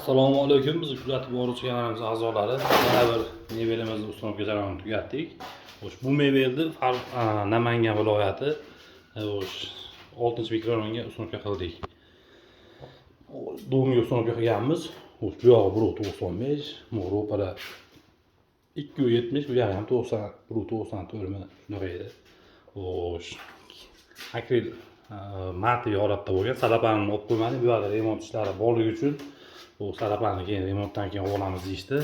Assalomu alaykum, bizni kuzatib boruvchi kanalimiz a'zolari. Yana bir mebelimizni установка jarayonini tugatdik. Xo'sh, bu mebelni Namangan viloyati, xo'sh, 6-mikrorayonga установка qildik. Дом ga установка qilganmiz. Xo'sh, bu yog'i 1,95, ro'para 2,70, bu yog'i ham 90, 1,94 mi, shunaqa edi. Xo'sh, akril matli holatda bo'lgan. Salapanini olib qo'ymadik. Bu yoqda remont ishlari borligi uchun bu salapanni keyin, remontdan keyin olib olamiz deyishdi.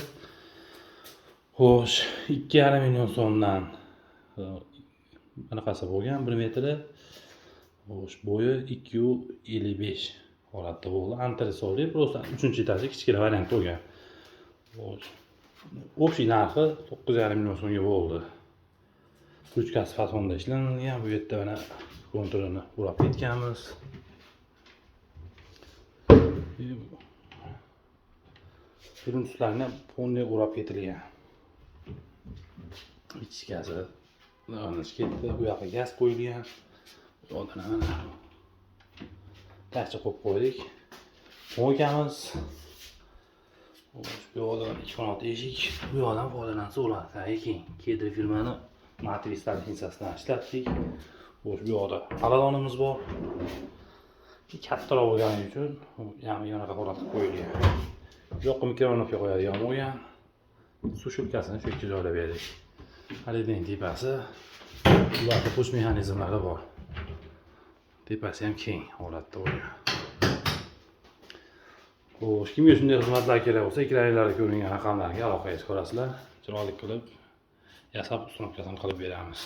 Xo'sh, 2,5 million so'mdan anaqasi bo'lgan, 1 metri. Xo'sh, bo'yi 2,55 holatda bo'ldi. Antresolli, просто uchinchi etaji kichkina variant bo'lgan. Xo'sh, общий narxi 9,5 million so'mga bo'ldi. Ruchkasi fasonda ishlanilgan. Bu yerda mana konturini o'rab ketganmiz. Плинтус larni полный o'rab ketilgan. Ichkasi ketdi. Bu yoqqa gaz qo'yilgan. Bu yoqdan mana tashchi qo'yib qo'ydik. Мойка miz. Xo'sh, bu yoqda ikki qanot eshik. Bu yoqdan foydalansa bo'ladi. Keyin Kedr firmani matrislar hissasidan ishlatdik. Xo'sh, bu yoqda paladonimiz bor. Kattaroq bo'lgani uchun ya'ni bunaqa holat qilib qo'yilgan. Bu yoqqa микроволновка qo'yadigan bo'lgan. Сушилка sini shu yerga joylab berdik. Haligi tepasi, ularda push mexanizmlari bor. Tepasi ham keng holatda bo'lgan. Xo'sh, kimga shunday xizmatlar kerak bo'lsa, ekraninglarda ko'ringan raqamlarga aloqaga chiqarasizlar. Chiroyli qilib yasab, установка sini qilib beramiz.